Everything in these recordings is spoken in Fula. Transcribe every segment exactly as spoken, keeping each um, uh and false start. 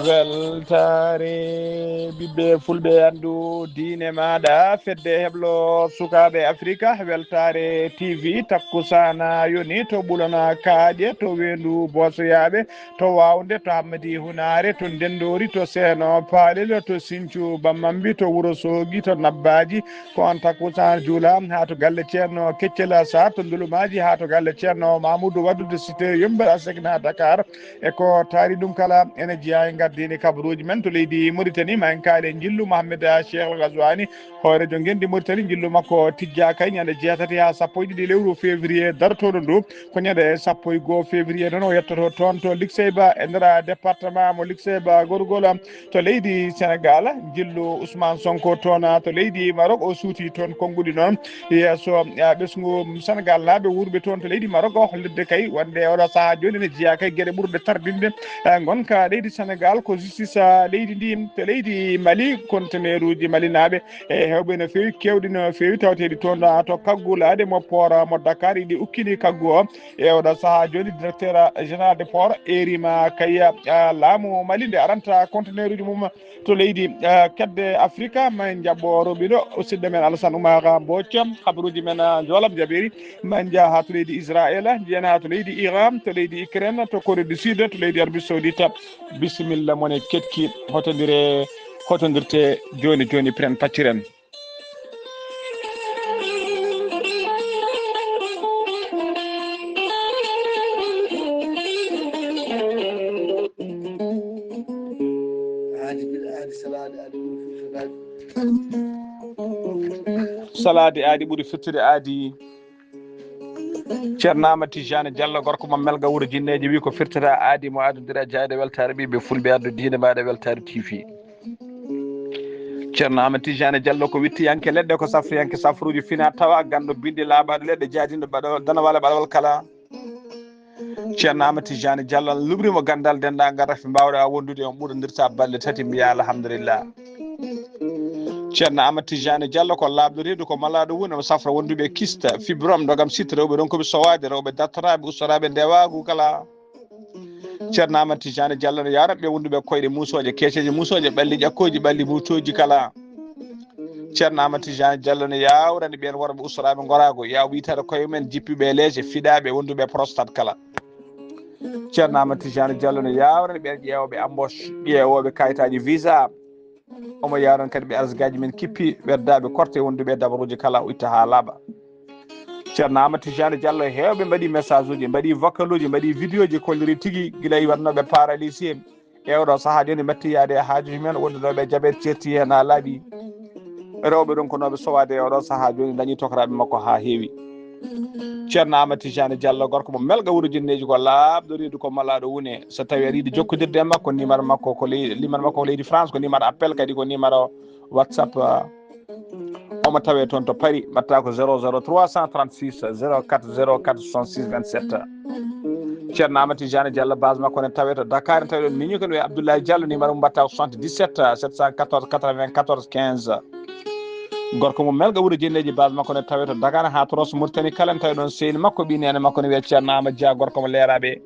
Weltaare ɓiɓɓe fulɓe, anndu diine maaɗa, fedde heblo sukaaɓe Afrika, Weltaare T V, takkusaana yoni to Ɓulana Kaaƴe, to Weendu Boosoyaaɓe, to Waawnde, to Hammadi Hunaare, to Ndenndoori, to Seeno Paalel, to Sincu Bammambi, to Wuro Soogi, to Nabbaaji, ko on takkusaan juula haa to galle Ceerno Keccel Saar, to Ndulumaaji haa to galle Ceerno Mamoudou Waddude Cité Yumbe Asekna Dakar. E ko taari ɗum kala, ene jeyaa e ngardiini kabaruuji men to leydi Mauritanie, ma en kaale njillu Mohamed Cheikh Ghazouani, hooreejo ngenndi Mauritanie, njillu makko tijjaaka e ñande jeetati haa sappo e ɗiɗi lewru février darotooɗo ndu. Ko ñande sappo e goo février noon o yettoto toon to Likseyba e nder département mo Likseyba gorgol to leydi Sénégal. Njillu Ousmane Sonko toon to leydi Maroc, o suuti toon konnguɗi noon yeeso, ah, ɓesngu Sénégal naaɓe wuurɓe toon to leydi Maroc, o hollitde kay wonde oɗo sahaa jooni ene jeyaa kay geɗe ɓurɗe tardinde, eh, ngonka leydi Sénégal, ko justice, ah, leydi ndi to leydi Mali, conteneeruuji malinaaɓe e heewɓe no feewi, keewɗi no feewi, tawateeɗi toon, ah, to kaggu laaɗe mo port mo Dakar, iɗi ukkini kaggu o. E oɗo sahaa jooni, directeur général de port eerima kay, ah, laamu Mali nde aranta conteneeruuji mum to leydi, eh, kedde Afrika. Ma en njaɓɓo roɓiɗo, o siɗɗo men Alassane Oumar Mbodj, habaruuji men, eh, njoolam jaɓeeri. Ma en njah haa to leydi Israel, njiyen haa to leydi Iran, to leydi Ukraine, to Corée du Sud, to leydi Arabie Saoudite. Bisimilla mon e keɗki, hotondire, hotondirte jooni jooni, piren pacciren. Aadi bil aadi, salaade aadi ɓuri firtude aadi. Salaade aadi ɓuri firtude aadi. Ceerno Amadou Tijani Diallo, gorko mo Melga, wuro Jinneeji, wi ko firtata aadi mo adodira jaayde weltaare ɓiɓɓe fulɓe, addu diine maaɗa weltaare T V. Ceerno Amadou Tijani Diallo ko wittiyanke leɗɗe, ko safriyanke safruuji fina tawa, ganndo binndi laaɓaaɗo leɗɗe, jaadinɗo baɗo danawale ɓalawal kala. Ceerno Amadou Tijani Diallo, luɓrimo ganndal denndaangal rafi mbaawɗa wondude, on ɓurondirta balɗe tati, mbiya alhamdulillah. Ceerno Amadou Tijani Diallo ko laaɓɗo reedu, ko malaaɗo woni, omo safra wonduɓe kista, fibrome, ndogam sitta, rewɓe ronkuɓe sowaade, rewɓe dartoraaɓe, ustoraaɓe ndewaagu kala. Ceerno Amadou Tijani Diallo no yaaran ɓe wonduɓe koyɗe muusooje, keeceeje muusooje, ɓalli ƴakkooji, ɓalli muutooji kala. Ceerno Amadou Tijani Diallo no yaawrani ɓeen worɓe ustoraaɓe ngoraagu, yaa wiytaade koye men jippiiɓe e leece, fiɗaaɓe, wonduɓe prostate kala. Ceerno Amadou Tijani Diallo no yaawrani ɓeen ƴeewooɓe embauche, ƴeewooɓe kayitaaji visa. Omo yaawrani kadi ɓe arsigaaji men kippi, weddaaɓe korte, wonduɓe e dabaruuji kala, o itta haa laaɓa. Ceerno Amadou Tijani Diallo, heewɓe mbaɗi message uji, mbaɗi vocal uji, mbaɗi vidéo ji, kolliri tigi gila e waɗnooɓe paralysé. E oɗo sahaa jooni, mbaɗti yaade e haajuuji men, wondunoɓe e jaɓeede, ceerti heen haa laaɓi. Rewɓe ronkunooɓe sowaade e oɗo sahaa jooni, dañi tokaraaɓe makko haa heewi. Ceerno Amadou Tijani Diallo, gorko mo Melga, wuro Jinneeji, ko laaɓɗo reedu, ko malaaɗo wune. So tawii aɗa yiɗi jokkondirde e makko, numéro makko ko ley-, numéro makko ko leydi France, ko numéro appel, kadi ko numéro WhatsApp. Omo tawee toon to Paris, mbaɗta ko zéro zéro trois cent trente-six zéro quatre zéro quatre soixante-six vingt-sept. Ceerno Amadou Tijani Diallo, base makko ne tawee to Dakar, ne tawee ɗoon miñi ko no wiye Abdoulaye Diallo, numéro mum mbaɗta ko soixante-dix-sept sept cent quatorze quatre-vingt-quatorze quinze. Gorko mo Melga, wuro Jinneeji, base makko ne tawee to Dagana haa to Rosso Mauritanie kala, ne tawee ɗoon sehil makko, ɓii neene makko ne wiye Ceerno Amadou Dia, gorko mo Leeraaɓe.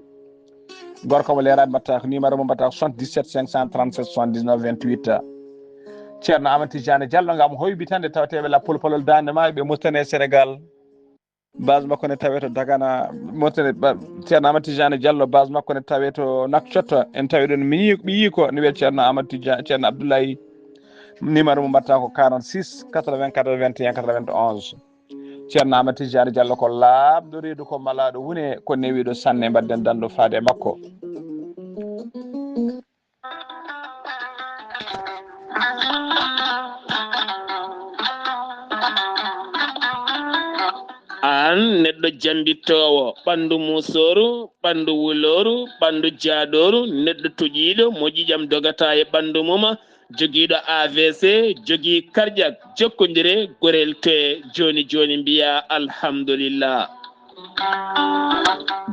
Gorko mo Leeraaɓe, mbaɗta ko numéro mo, mbaɗta ko soixante-dix-sept cinq cent trente-sept soixante-dix-neuf vingt-huit. Ceerno Amadou Tijani Diallo, ngam hoybitande tawateeɓe lappol palol daande maayo ɓe Mauritanie e Sénégal. Base makko ne tawee to Dagana, Mauritanie, ba-, Ceerno Amadou Tijani Diallo, base makko ne tawee to Nouakchott. En tawi ɗoon miñi-, ɓiyiiko ne wiyee Ceerno Amadou Tijani, Ceerno Abdoulaye. Numéro mo mbaɗta ko quarante-six quatre-vingt-quatre vingt-et-un quatre-vingt-onze. Ceerno Amadou Tijani Diallo ko laaɓɗo reedu, ko malaaɗo wune, ko newiiɗo sanne, mbaɗden danndo faade e makko. Aan neɗɗo jambittoowo, ɓanndu muusooru, ɓanndu wulooru, ɓanndu jaadooru, neɗɗo toƴiiɗo mo ƴiiƴam dogataa e ɓanndu mum, jogiiɗo A V C, jogii karƴak, jokkondire, gorel tee jooni jooni mbiyaa alhamdulillah.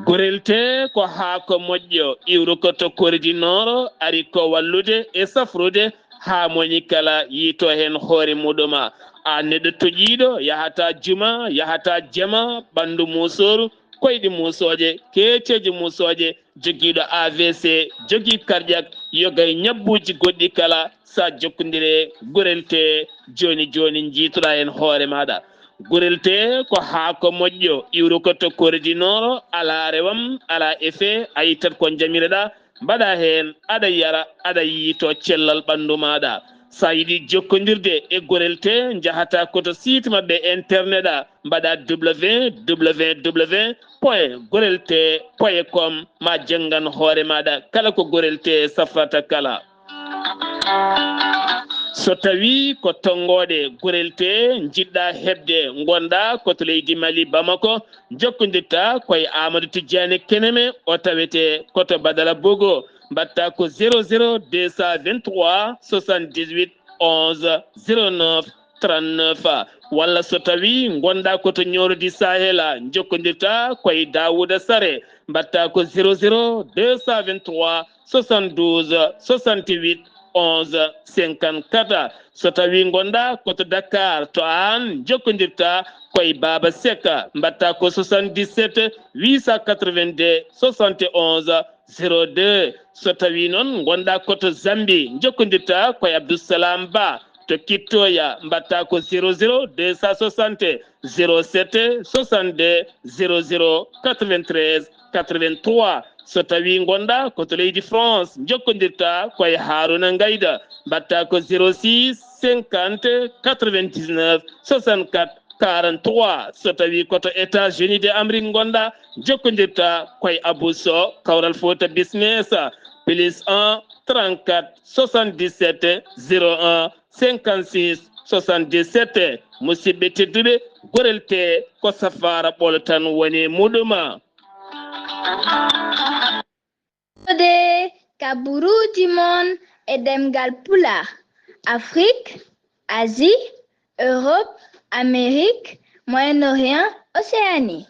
Gorel tee ko haako moƴƴo, iwruko to kordi nooro, ari ko wallude e safrude haa moni kala yiito heen hoore muɗuma. A neɗɗo toƴiiɗo, yahataa juma, yahataa jama, ɓanndu muusooru, koyɗi muusooje, keeceeji muusooje, jogiiɗo A V C, jogii cardiaque, yoga e ñabbuuji goɗɗi kala, sa jokkondire gorel te jooni jooni, njiitoɗaa heen hoore maaɗa. Gorel te ko haako moƴƴo, iwru ko to Corée du Nord, alaa rewam, alaa effet, a ittat ko njamireɗaa, mbaɗaa heen, aɗa yara, aɗa yiytoo cellal ɓanndu maaɗa. Sa yiɗi jokkondirde e gorel te, njahataa ko to site maɓɓe internet a, mbaɗaa www point gorel te point com, ma janngan hoore maaɗa kala ko gorel te safrata kala. So tawii ko tonngooɗe gorel te njiɗɗaa heɓde, ngonɗaa ko to leydi Mali, Bamako, jokkondirtaa ko e Amadou Tidiane Keneme, o tawetee ko to Badara Bogo. Mbaɗtaa ko zéro zéro deux cent vingt-trois soixante-dix-huit onze zéro neuf trente-neuf. Walla so tawii ngonɗaa ko to Nioro du Sahel, jokkondirtaa ko e Daouda Sare, mbaɗtaa ko zéro zéro deux cent vingt-trois soixante-douze soixante-huit onze cinquante-quatre. So tawii ngonɗaa ko to Dakar, to Hann, jokkondirtaa ko e Baba Seck, mbaɗtaa ko soixante-dix-sept huit cent quatre-vingt-deux soixante et onze zéro deux. So tawii noon ngonɗaa ko to Zambie, jokkondirtaa ko e Abdou Salam Ba, to Kittoya, mbaɗtaa ko zéro zéro deux cent soixante zéro sept soixante-deux zéro zéro quatre-vingt-treize quatre-vingt-trois. So tawii ngonɗaa ko to leydi France, jokkondirtaa ko e Harouna Ngayda, mbaɗtaa ko zéro six cinquante quatre-vingt-dix-neuf soixante-quatre quarante-trois. So tawii ko to États-Unis de Amérique ngonɗaa, jokkondirtaa ko e Abou Sow, Kawral Fouta Business, plus un trente-quatre soixante-dix-sept zéro un cinquante-six soixante-dix-sept. Musidɓe tedduɓe, gorel te ko safaara ɓolo tan woni muɗum. De kaburuuji mon e ɗemngal Pulaar, Afrique, Asie, Europe, Amérique, Moyen-Orient, Océanie.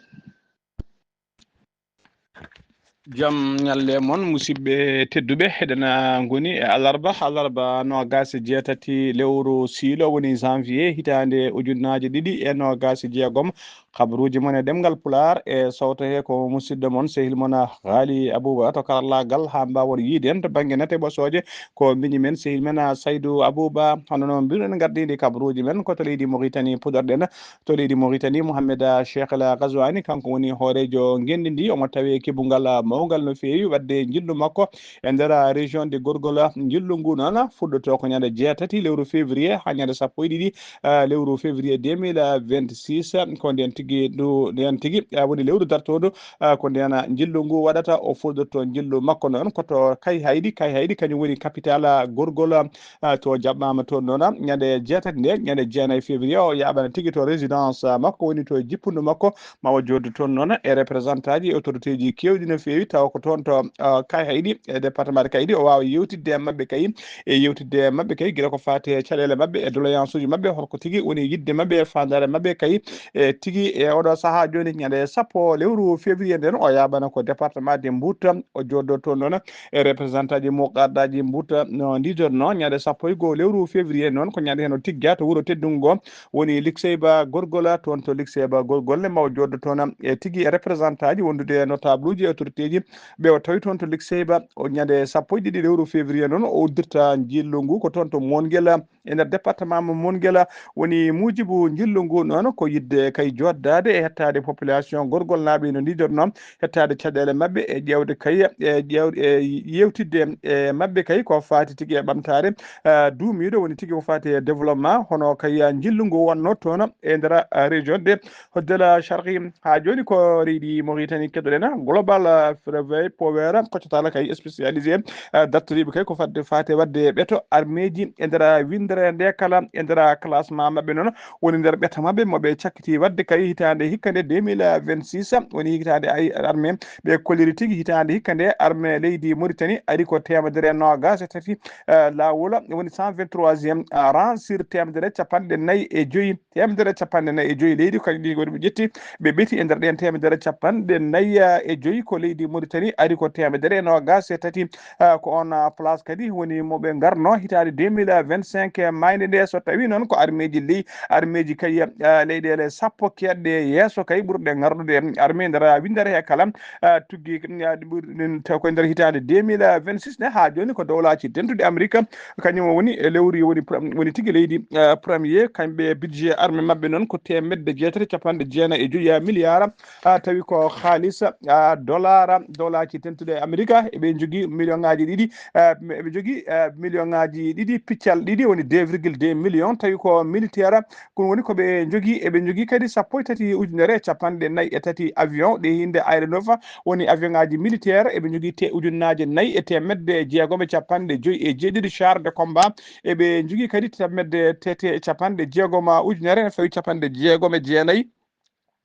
Jam ñalle mon, musidɓe tedduɓe. Eɗen, ah, ngoni e alarba, alarba noogaas e jeetati lewru siilo, woni janvier, hitaande ujunnaaje ɗiɗi e noogaas e jeegom. Kabaruuji mon e ɗemngal Pulaar e sawto he ko musidɗo mon, sehil mon, ah, Haali Abuba to karallaagal, haa mbaawon yiide en to bannge nate ɓosooje. Ko miñi men, sehil men, ah, Saydu Abuba. Hono noon mbiruɗen, ngardiindi kabaruuji men ko to leydi Mauritanie puɗorɗen. To leydi Mauritanie, Mohamed, ah, Cheikh El Ghazouani, kanko woni hooreejo ngenndi ndi. Omo tawee kebungal, ah, mawngal no feewi, waɗde njillu makko e nder, ah, région de Gorgol. Njillu ngu noon fuɗɗotoo ko ñande jeetati lewru février haa ñande sappo e ɗiɗi, ah, lewru février deux mille vingt-six. Ko ndeen tigi, ndu, ndeen tigi, ah, woni lewru dartoondu, ah, ko ndeen, ah, njillu ngu waɗata. O fuɗɗotoo njillu makko noon ko to Kayhayɗi. Kayhayɗi kañum woni capital, ah, Gorgol, ah, to jaɓɓaama toon noon, ah, ñande jeetati nde, ñande jeenayi février, o yaaɓana tigi to résidence, ah, makko, woni to jippundu makko, ma o jooɗo toon noon e représentant ji, autorité ji keewɗi no feewi, tawa ko toon to, ah, Kayhayɗi, e département de Kayhayɗi, o waawa yewtidde e maɓɓe kay, e yewtidde e maɓɓe kay, gila ko faati e caɗeele maɓɓe, e doléance uji maɓɓe, holko tigi woni yiɗde maɓɓe, e faandaare maɓɓe kay, e tigi e oɗo sahaa jooni, ñande sappo lewru février nden, o yaaɓana ko département de Mbour, o jooɗo toon noon e représentant ji muqaddaji Mbour no ndijorno ñande sappo e goo lewru février noon, ko ñande heen o tigga to wuro teddungo woni Likseyba Gorgol. Toon to Likseyba Gorgol ne ma o jooɗo toon e tigi e représentant ji wondude e notable uji e autorité ji, ɓe o tawi toon to Likseyba. O ñande sappo e ɗiɗi lewru février noon o uddirta njillu ngu ko toon to Mongel e nder département mo Mongel. Woni muujibu njillu ngu noon ko yiɗde kay jooɗdaade e hettaade population gorgolnaaɓe no ndijorno, hettaade caɗeele maɓɓe e ƴeewde kay, e ƴeew-, e yewtidde e maɓɓe kay ko faati tigi e ɓamtaare, eh, duumiiɗo, woni tigi ko faati e développement. Hono kay njillu ngu wonno toon e nder, eh, région de Hoddela Sharqi. Haa jooni ko leydi Mauritanie keɗoɗen, Global, eh, Survey Power, koccataala kay spécialisé, eh, dartoriiɓe kay ko fadde faate waɗde ɓeto armeeji e nder winndere nde kala, e nder classement maɓɓe noon, woni nder ɓeto maɓɓe mo ɓe cakkiti waɗde kay hitaande hikka nde deux mille vingt-six, woni hitaande ay armée ɓe kolliri tigi hitaande hikka nde armée leydi Mauritanie ari ko teemedere noogaas e tati, eh, laawol, woni cent vingt-troisième, eh, rang sur teemedere capanɗe nayi e joyi, teemedere capanɗe nayi e joyi leydi, ko kañum ɗi woni ɓe ƴetti, ɓe ɓeti e nder ɗen teemedere capanɗe nayi e joyi ko leydi Mauritanie ari ko teemedere e noogaas e tati, eh, ko on, eh, place kadi woni mo ɓe ngarno hitaande deux mille vingt-cinq. e maayde nde, so tawi noon ko armeeji ley, armeeji kay, ah, leyɗeele sappo keedɗe yeeso kay ɓurɗe ngardude armée ndara winndere he kala, ah, tuggi, ah, ɗi ɓuri ɗin taw koye nder hitaande deux mille vingt-six nde haa jooni ko dowlaaji dentuɗi Amerika, kañum woni e lewru woni pre-, woni tigi leydi, ah, premier, kamɓe budget armée maɓɓe noon ko teemedde jeetati capanɗe jeenayi e joyi milliard, ah, tawi ko haalis, ah, dollar, dowlaaji dentuɗi Amerika, eɓe njogii million ŋaaji ɗiɗi, ah, eɓe njogii, ah, million ŋaaji ɗiɗi piccal ɗiɗi, woni deux virgule deux million, tawi ko militaire, ko woni ko ɓe njogii, eɓe njogii kadi sappo e tati ujunere e capanɗe nayi e tati avion, ɗe hinde Air Nova, woni avion ŋaaji militaire, eɓe njogii te ujunnaaje nayi e teemedde jeegom e capanɗe joyi e jeeɗiɗi char de combat, eɓe njogii kadi teemedde tete e capanɗe jeegom ujunere, fawi capanɗe jeegom e jeenayi.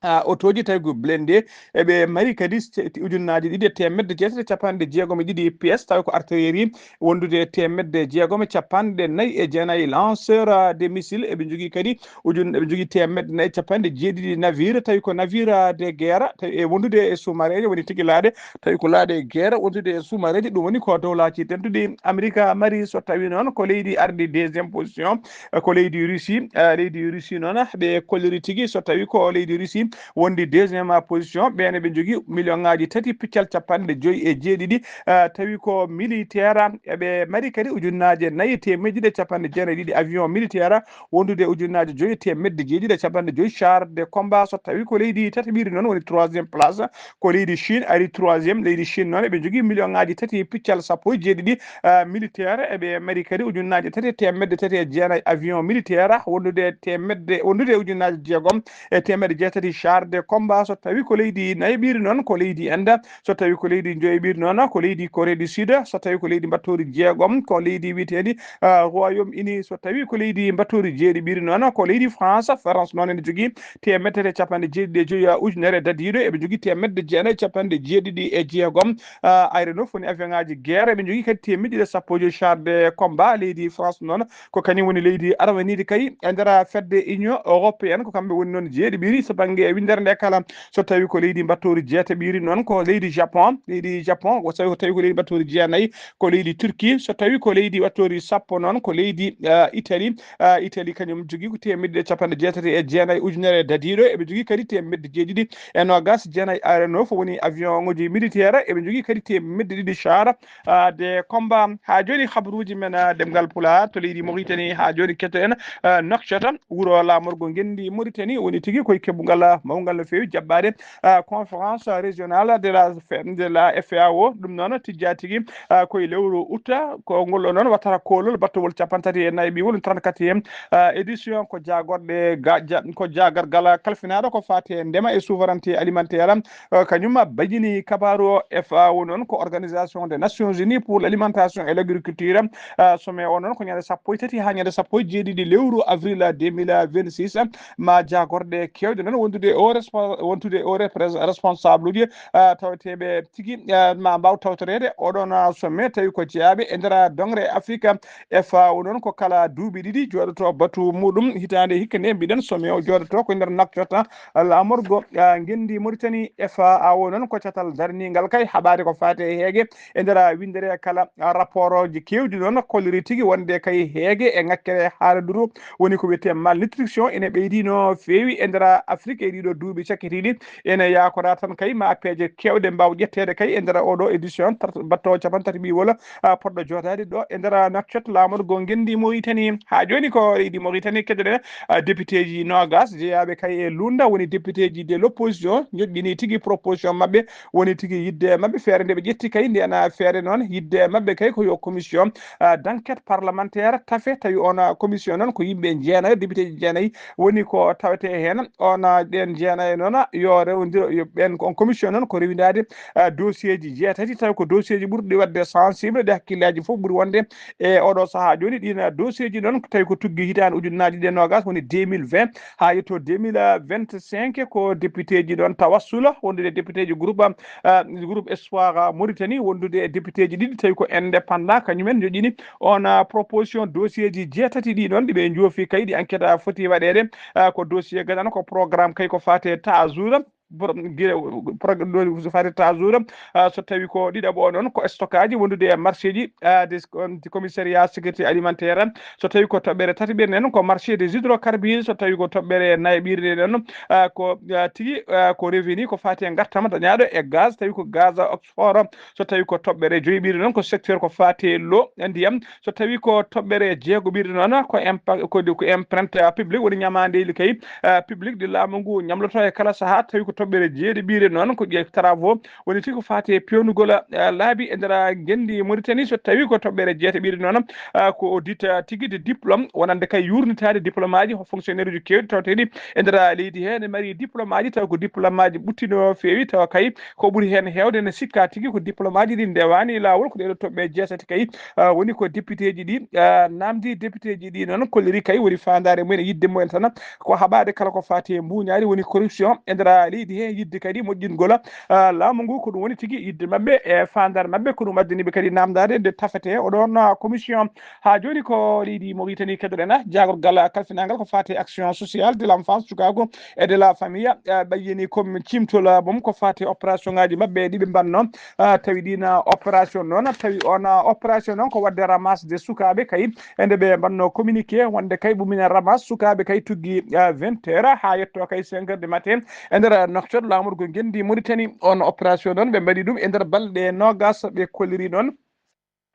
Ah, otooji tawi ko blindé, eɓe mari kadi se-, ujunnaaji ɗiɗi e teemedde jeetati e capanɗe jeegom e ɗiɗi pièces, tawi ko artillerie wondude e teemedde jeegom e capanɗe nayi e jeenayi lanceur, ah, de missile, eɓe njogii kadi ujun-, eɓe njogii teemedde nayi e capanɗe jeeɗiɗi navire, tawi ko navire, ah, de guerre, tawi e wondude e sous-marin, woni tigi laaɗe, tawi ko laaɗe guerre wondude e sous-marin, ɗum woni ko dowlaaji dentuɗi Amerika mari. So tawi noon ko leydi ardi deuxième position, eh, ko leydi Russie, eh, leydi Russie noon ɓe kolliri tigi, so tawi ko leydi Russie wondi deuxième position, ɓeen eɓe njogii million ŋaaji tati piccal capanɗe joyi e jeeɗiɗi, eh, tawi ko militaire, eɓe mari kadi ujunnaaje nayi teemedde ɗiɗi e capanɗe jeenayi e ɗiɗi avion militaire, wondude ujunnaaje joyi teemedde jeeɗiɗi e capanɗe joyi char de combat, so tawi ko leydi tataɓiri noon woni troisième place, ko leydi Chine ari troisième, leydi Chine noon eɓe njogii million ŋaaji tati piccal sappo e jeeɗiɗi, ah, militaire, eɓe mari kadi ujunnaaje tati e teemedde tati e jeenayi avion militaire, wondude teemedde, wondude ujunnaaje jeegom e teemedde jeetati char de combat, so tawi ko leydi nayaɓiri noon ko leydi Inde, so tawi ko leydi njoyaɓiri noon ko leydi Corée du Sud, so tawi ko leydi mbattoori jeegom ko leydi wiyeteendi, ah, Royaume Uni, so tawi ko leydi mbattoori jeeɗiɓiri noon ko leydi France, France noon ene jogii teemedde tati e capanɗe jeeɗiɗi e joyi ujunere dadiiɗo, eɓe njogii teemedde jeenayi e capanɗe jeeɗiɗi e jeegom, ah, Air Nova woni avion ŋaaji guerre, eɓe njogii kadi teemedde ɗiɗi e sappo e joyi char de combat. Leydi France noon ko kañum woni leydi arwaniidi kay e nder fedde Union Européenne, ko kamɓe woni noon jeeɗiɓiri so bannge winndere nde kala. So tawi ko leydi mbattoori jeetaɓiri noon ko leydi Japon, leydi Japon, so tawi ko leydi mbattoori jeenayi ko leydi Turquie, so tawi ko leydi mbattoori sappo noon ko leydi, ah, Italie, ah, Italie kañum jogii ko teemedde capanɗe jeetati e jeenayi ujunere dadiiɗo, eɓe njogii kadi teemedde jeeɗiɗi e noogas jeenayi Air Nova woni avion ŋoji militaire, eɓe njogii kadi teemedde ɗiɗi char, ah, de combat. Haa jooni habaruuji men, ah, ɗemngal Pulaar to leydi Mauritanie, haa jooni ketto en, ah, Nouakchott, wuro laamorgo ngenndi Mauritanie, woni tigi koye keɓungal, ah, mawngal no feewi jaɓɓaade, ah, conférence régionale de la F-, de la F A O, ɗum noon tijjaa tigi, ah, koye lewru août, ko ngol ɗoo noon wattata koolol battowol capanɗe tati e nayi ɓiwol trente-quatrième, ah, édition ko jaagorɗe ga-, ja-, ko jaagargal kalfinaaɗo ko faati e ndema e souveraineté alimentaire, ah, kañum bajini kabaaru o. F A O noon ko Organisation des Nations Unies pour l'alimentation et l'agriculture, ah, sommet o noon ko ñande sappo e tati haa ñande sappo e jeeɗiɗi lewru avril deux mille vingt-six, ma jaagorɗe keewɗe noon wondude o respo-, wondude o repres-, responsable uji, ah, taweteeɓe tigi, ah, ma mbaaw tawtoreede oɗon, ah, sommet, tawi ko jeyaaɓe e nder doŋre Afrique. F A O noon ko kala duuɓi ɗiɗi jooɗoto batu muɗum. Hitaande hikka nde mbiɗen sommet o jooɗoto ko nder Nouakchott, ah, laamorgo, ah, ngenndi Mauritanie. F A O noon ko catal darningal kay haɓaade ko faati e heege e nder winndere kala, ah, rapport uji keewɗi noon kolliri tigi wonde kay heege e ŋakkere haaraduru woni ko wiyetee malnutrition ene ɓeydi no feewi e nder Afrique e ɗiɗo duuɓi cakkitiiɗi. Ene yaakora tan kay ma peeje keewɗe mbaaw ƴetteede kay e nder oɗo édition tar-, batto capanɗe tati ɓiwol, ah, poɗɗo jooɗaade ɗo e nder Nouakchott laamorgo ngenndi Mauritanie. Haa jooni ko leydi Mauritanie keɗoɗen, ah, député ji noogas jeyaaɓe kay e lunda woni député ji de l'opposition njoƴƴini tigi proposition maɓɓe woni tigi yidde maɓɓe feere nde ɓe ƴetti kay ndena feere noon yidde maɓɓe kay ko yo commission, ah, d'enquête parlementaire tafe tawi on, ah, commission noon ko yimɓe jeenayo, député ji jeenayi woni ko tawete heen. On, ah, ɗen jeenayo noon yo rewndiro, yo ɓen, on commission noon ko rewindaade, ah, dossier ji jeetati tawi ko dossier ji ɓurɗi waɗde sensible ɗi hakkillaaji fof ɓuri wonde e oɗo sahaa jooni. Ɗin, ah, dossier ji noon tawi ko tuggi hitaande ujunnaaji ɗiɗi e noogas woni deux mille vingt haa yetto deux mille vingt-cinq ko député ji ɗon tawassula wondude député ji groupe, ah, groupe Espoir, ah, Mauritanie wondude e député ji ɗiɗi tawi ko indépendant kañumen njoƴƴini on, ah, proposition dossier ji jeetati ɗi ɗon ɗi ɓe njoofi kay ɗi enquête, ah, foti waɗeede, ah, ko dossier gadano ko programme kay ko faate tajour bor-, gire, pro-, ɗo so fati trois jours, ah, so tawi ko ɗiɗaɓo o noon, ko stockage wondude e marché ji, ah, des, on, commissariat sécurité alimentaire. So tawi ko toɓɓere tati ɓe nen, ko marché des hydrocarbures. So tawi ko toɓɓere nayi ɓiri nde noon, ah, ko, ah, tigi, ah, ko revenu ko fati e ngartam dañaɗo e gaz, tawi ko gaz oxfort. So tawi ko toɓɓere joyi ɓiri noon, ko secteur ko fati e lo ndiyam. So tawi ko toɓɓere jeego ɓiri noon, ko empa-, ko, ko empreinte, ah, publique, woni ñamaande ili kay, ah, public de laamu ngu ñamloto e kala saha. Tawi ko toɓɓere jeeɗi ɓiri noon, ko ƴe travaux, woni tigi ko fati e pewnugol, ah, laabi e nder ngenndi Mauritanie. So tawi ko toɓɓere jeete ɓiri noon, ah, ko audit, ah, tigi de diplôme, wonande kay yurnitaade diplôme aji fonctionnaire uji keewɗi tawteeɗi e nder leydi he, ne mari diplôme aji, taw ko diplôme aji ɓutti no feewi, tawa kay ko ɓuri heen heewde ne sikka tigi ko diplôme aji ɗi ndewaani laawol. Ko ɗeɗo toɓɓe jeetati kay, ah, woni ko député ji ɗi, ah, namdi député ji ɗi noon kolliri kay woni faandaare mumen e yidde mumen tan ko haɓaade kala ko fati e mbuñaari woni corruption e nder leydi he, yidde kadi moƴƴingol, ah, laamu ngu. Ko ɗum woni tigi yidde maɓɓe e faandaare maɓɓe, ko ɗum addani ɓe kadi namdaade nde tafete o ɗoon, ah, commission. Haa jooni ko leydi Mauritanie keɗoɗen, ah, jaagorgal kalfinangal ko fati action sociale de l'enfance, sukaagu e de la famille, ah, ɓayyini ko cimtol, ah, mum ko fati opération ngaji maɓɓe ɗi ɓe mbanno, ah, tawi ɗin, ah, opération noon, tawi on, ah, opération noon ko wadde ramasse de sukaaɓe kay, e nde ɓe mbanno communiqué wonde kay ɓumina ramasse sukaaɓe kay tuggi, ah, vingt heures haa yetto kay cinq heures du matin e nder noktor laamorgo ngenndi Mauritanie. On opération noon ɓe mbaɗi ɗum e nder balɗe noogas, ɓe kolliri noon